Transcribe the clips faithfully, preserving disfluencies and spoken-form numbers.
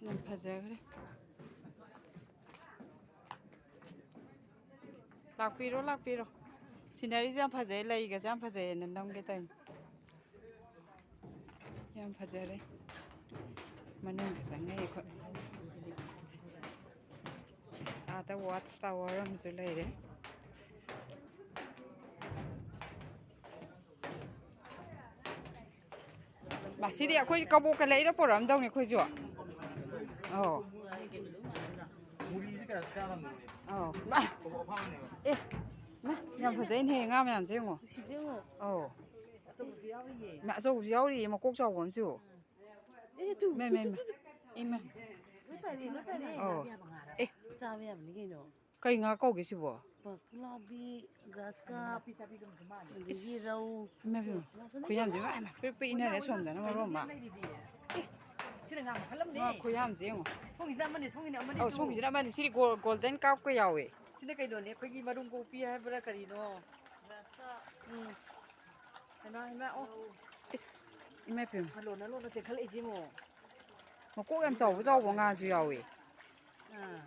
ꯌꯥꯝ ꯐꯖꯈ꯭ꯔꯦ꯫ ꯂꯥꯛꯄꯤꯔꯣ, ꯂꯥꯛꯄꯤꯔꯣ꯫ ꯁꯤꯅꯔꯤꯁꯦ ꯌꯥꯝ ꯐꯖꯩ, ꯂꯩꯒꯁꯦ ꯌꯥꯝ ꯐꯖꯩꯌꯦꯅ ꯅꯝꯒꯦ ꯇꯧꯅꯤ꯫ ꯌꯥꯝ ꯐꯖꯔꯦ꯫ ꯃꯅꯨꯡꯗ ꯆꯪꯉꯦ ꯑꯩꯈꯣꯏ꯫ ꯑꯥꯗ ꯋꯥꯠꯆ ꯇꯥꯋꯔ ꯑꯃꯁꯨ ꯂꯩꯔꯦ꯫ ꯃꯁꯤꯗꯤ ꯑꯩꯈꯣꯏ ꯀꯕꯣꯛꯀ ꯂꯩꯔ ꯄꯨꯔꯛꯑꯝꯗꯧꯅꯤ ꯑꯩꯈꯣꯏꯁꯨ꯫ ꯑꯧ꯫ ꯑꯧ꯫ ꯃꯥ꯫ ꯑꯦ꯫ ꯃꯥ, ꯌꯥꯝ ꯐꯖꯩꯅꯦꯍꯦ, ꯉꯥ ꯃꯌꯥꯝꯁꯦ ꯌꯦꯡꯉꯣ꯫ ꯅꯨꯡꯁꯤꯗ꯭ꯔꯣ ꯌꯦꯡꯉꯣ? ꯑꯧ꯫ ꯑꯆꯧꯕꯁꯨ ꯌꯥꯎꯔꯤꯌꯦ꯫ ꯃꯥ, ꯑꯆꯧꯕꯁꯨ ꯌꯥꯎꯔꯤꯌꯦ, ꯃꯀꯣꯛ ꯆꯥꯎꯕ ꯑꯃꯁꯨ꯫ ꯑꯦ, ꯇꯨ, ꯃꯦ, ꯇꯨ, ꯃꯦ, ꯇꯨ, ꯃꯦ꯫ ꯇꯨ, ꯇꯨ꯫ ꯏꯃꯥ꯫ ꯂꯣꯏ ꯄꯥꯏꯔꯦ, ꯂꯣꯏ ꯄꯥꯏꯔꯦ꯫ ꯑꯧ꯫ ꯆꯥꯕ ꯌꯥꯕꯅꯤ ꯀꯩꯅꯣ꯫ ꯀꯩ ꯉꯥ ꯀꯧꯒꯦ ꯁꯤꯕꯣ? ꯄꯨꯛꯂꯥꯎꯕꯤ, ꯒ꯭ꯔꯥꯁ ꯀꯥꯞ, ꯑꯗꯒꯤ ꯏꯁ, ꯔꯧ꯫ ꯏꯃꯥ ꯏꯕꯦꯝꯃ, ꯈꯨꯌꯥꯝꯁꯦ, ꯏꯃꯥ, ꯏꯃꯥ, ꯄꯤꯛ ꯄꯤꯛ ꯏꯟꯅꯔꯦ ꯁꯣꯝꯗꯅ ꯃꯔꯣꯟ ꯑꯃ꯫ ꯑꯦ, ꯁꯤꯅ ꯉꯥ ꯃꯈꯜ ꯑꯃꯅꯦ꯫ ꯃꯥ ꯈꯨꯌꯥꯝꯁꯦ ꯌꯦꯡꯉꯣ꯫ ꯁꯣꯝꯒꯤꯁꯤꯅ ꯑꯃꯅꯤ, ꯁꯣꯝꯒꯤꯅ ꯑꯃꯅꯤ ꯑꯧ, ꯇꯨ꯫ ꯁꯣꯝꯒꯤꯁꯤꯅ ꯑꯃꯅꯤ꯫ ꯁꯤꯗꯤ ꯒꯣꯜ-, ꯒꯣꯜꯗꯟ ꯀꯥꯞꯀ ꯌꯥꯎꯋꯦ꯫ ꯁꯤꯅ ꯀꯩꯅꯣꯅꯦ, ꯑꯩꯈꯣꯏꯒꯤ ꯃꯔꯨꯝ ꯀꯣꯛꯄꯤ ꯍꯥꯏꯕ꯭ꯔꯥ ꯀꯔꯤꯅꯣ? ꯒ꯭ꯔꯥꯁ ꯀꯥꯞ꯫ ꯎꯝ꯫ ꯍꯩꯃꯥ, ꯍꯩꯃꯥ, ꯑꯣ꯫ ꯏꯁ, ꯏꯃꯥ ꯏꯄꯦꯝꯃ꯫ ꯂꯣꯟꯅ ꯂꯣꯟꯅ ꯆꯦꯟꯈꯠꯂꯛꯏꯁꯤ ꯌꯦꯡꯉꯣ꯫ ꯃꯀꯣꯛ ꯌꯥꯝ ꯆꯥꯎꯕ ꯆꯥꯎꯕ ꯉꯥꯁꯨ ꯌꯥꯎꯋꯦ꯫ ꯑꯥ꯫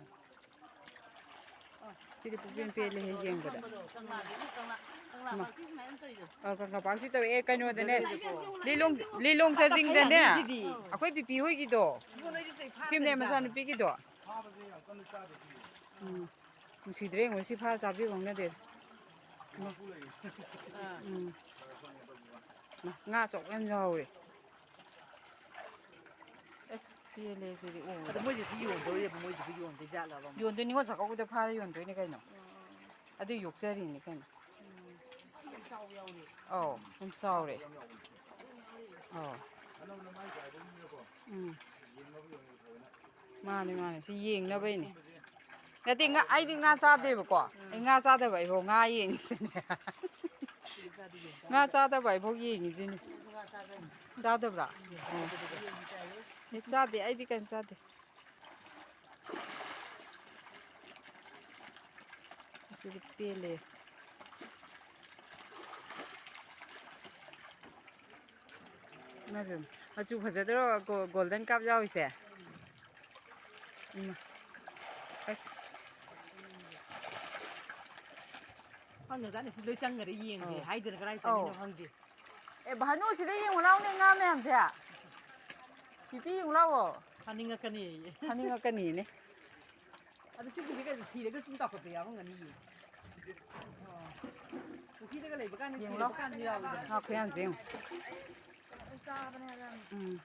ꯁꯤꯗꯤ ꯄꯨꯛꯄꯦꯟ ꯄꯦꯜꯂꯦꯍꯦ ꯌꯦꯡꯕꯗ꯫ ꯀꯪꯂꯥꯗꯒꯤ ꯀꯪꯂꯥ, ꯀꯪꯂꯥ ꯏꯃꯥ꯫ ꯄꯥꯛꯄꯤ ꯁꯨꯃꯥꯏꯅ ꯇꯧꯔꯤꯗꯣ꯫ ꯑ, ꯀꯪꯂꯥ ꯄꯥꯛꯁꯤ ꯇꯧꯋꯦ꯫ ꯑꯦ, ꯀꯩꯅꯣꯗꯅꯦ, ꯐꯖꯔꯦ꯫ ꯂꯤꯂꯣꯡ, ꯂꯤꯂꯣꯡ ꯆꯥꯖꯤꯡꯗꯅꯦ, ꯁꯤꯗꯤ꯫ ꯑꯩꯈꯣꯏ ꯄꯤꯄꯤ ꯍꯣꯏꯒꯤꯗꯣ, ꯏꯕꯨꯡꯉꯣ, ꯅꯣꯏꯗꯤ ꯆꯩ ꯐꯥꯗ꯭ꯔꯗꯤ ꯁꯤꯝꯅꯦ ꯆꯥꯕ꯫ ꯃꯆꯥꯅꯨꯄꯤꯒꯤꯗꯣ꯫ ꯎꯝ꯫ ꯅꯨꯡꯁꯤꯗ꯭ꯔꯦ ꯌꯦꯡꯉꯣ, ꯁꯤ ꯐꯥꯔ ꯆꯥꯕꯤꯌꯨ ꯈꯪꯅꯗꯦ꯫ ꯎꯝ꯫ ꯉꯥ ꯑꯆꯧꯕ ꯌꯥꯝ ꯌꯥꯎꯔꯦ꯫ ꯑꯁ, ꯄꯦꯜꯂꯦ ꯁꯤꯗꯤ ꯎꯕꯗ꯫ ꯑꯗꯣ ꯃꯣꯏꯁꯦ ꯁꯤ ꯌꯣꯟꯗꯣꯔꯤꯕ, ꯃꯣꯏꯁꯤꯕꯨ ꯌꯣꯟꯗꯣꯏ ꯖꯥꯠꯂꯕ ꯑꯃꯨꯛ? ꯌꯣꯟꯗꯣꯏꯅꯤꯉꯣ, ꯆꯥꯛꯀꯧꯕꯗ ꯐꯥꯔ ꯌꯣꯟꯗꯣꯏꯅꯤ ꯀꯩꯅꯣ꯫ ꯎꯝ꯫ ꯑꯗꯨ ꯌꯣꯛꯆꯔꯤꯅꯤ ꯀꯩꯅꯣ꯫ ꯎꯝ꯫ ꯌꯥꯝ ꯆꯥꯎꯕ ꯌꯥꯎꯔꯦ꯫ ꯑꯧ, ꯌꯥꯝ ꯆꯥꯎꯔꯦ꯫ ꯑꯧ꯫ ꯎꯝ꯫ ꯃꯥꯅꯦ, ꯃꯥꯅꯦ꯫ ꯁꯤ ꯌꯦꯡꯅꯕꯩꯅꯦ꯫ ꯅꯠꯇꯦ, ꯉꯥ, ꯑꯩꯗꯤ ꯉꯥ ꯆꯥꯗꯦꯕꯀꯣ꯫ ꯑꯩ ꯉꯥ ꯆꯥꯗꯕ ꯑꯩꯐꯥꯎ ꯉꯥ ꯌꯦꯡꯉꯤꯁꯤꯅꯦ꯫ ꯉꯥ ꯆꯥꯗꯕ ꯑꯩꯐꯥꯎ ꯌꯦꯡꯉꯤꯁꯤꯅꯦ꯫ ꯆꯥꯗꯕ꯭ꯔꯥ? ꯑꯣ꯫ ꯑꯦ, ꯆꯥꯗꯦ꯫ ꯑꯩꯗꯤ ꯀꯩꯝ ꯆꯥꯗꯦ꯫ ꯑꯁꯤꯗꯤ ꯄꯦꯜꯂꯦ꯫ ꯏꯃꯥꯏ ꯄꯦꯝꯃ꯫ ꯃꯆꯨ ꯐꯖꯗ꯭ꯔꯣ? ꯒꯣ-, ꯒꯣꯜꯗꯟ ꯀꯥꯞ ꯌꯥꯎꯔꯤꯁꯦ꯫ ꯏꯃꯥ꯫ ꯑꯁ꯫ ꯈꯪꯗꯖꯥꯠꯅꯤ, ꯁꯤ ꯂꯣꯏ ꯆꯪꯈꯔꯦ, ꯌꯦꯡꯗꯦ꯫ ꯑꯧ꯫ ꯍꯥꯏꯗꯅ ꯀꯗꯥꯏ ꯆꯪꯉꯤꯅꯣ ꯑꯧ꯫ ꯈꯪꯗꯦ꯫ ꯑꯦ, ꯚꯥꯅꯨ, ꯁꯤꯗ ꯌꯦꯡꯉꯨ ꯂꯥꯎꯅꯦ, ꯉꯥ ꯃꯌꯥꯝꯁꯦ꯫ ꯄꯤꯄꯤ ꯌꯦꯡꯉꯨ ꯂꯥꯎꯋꯣ꯫ ꯐꯥꯅꯤꯡꯉꯛꯀꯅꯤꯌꯦ꯫ ꯐꯥꯅꯤꯡꯉꯛꯀꯅꯤꯅꯦ꯫ ꯑꯗꯨ ꯁꯤꯒꯤꯗꯤ ꯀꯩꯅꯣ, ꯁꯤꯔꯒ ꯁꯨꯝ ꯆꯥꯎꯈꯠꯄ ꯌꯥꯎꯔꯝꯒꯅꯤꯌꯦ꯫ ꯑꯣ꯫ ꯄꯨꯈ꯭ꯔꯤꯗꯒ ꯂꯩꯕ ꯀꯥꯟꯗ ꯌꯦꯡꯉꯨ ꯁꯤꯔꯕ ꯂꯥꯎ꯫ ꯀꯥꯟꯗ ꯌꯥꯎꯋꯤꯗꯅ꯫ ꯉꯥ ꯈꯨꯌꯥꯝꯁꯦ ꯌꯦꯡꯉꯨ꯫ ꯆꯥꯕꯅꯦ ꯍꯥꯏꯕ ꯌꯥꯝꯅ꯫ ꯎꯝ꯫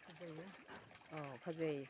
ꯐꯖꯩꯌꯦ꯫ ꯑꯧ, ꯐꯖꯩꯌꯦ꯫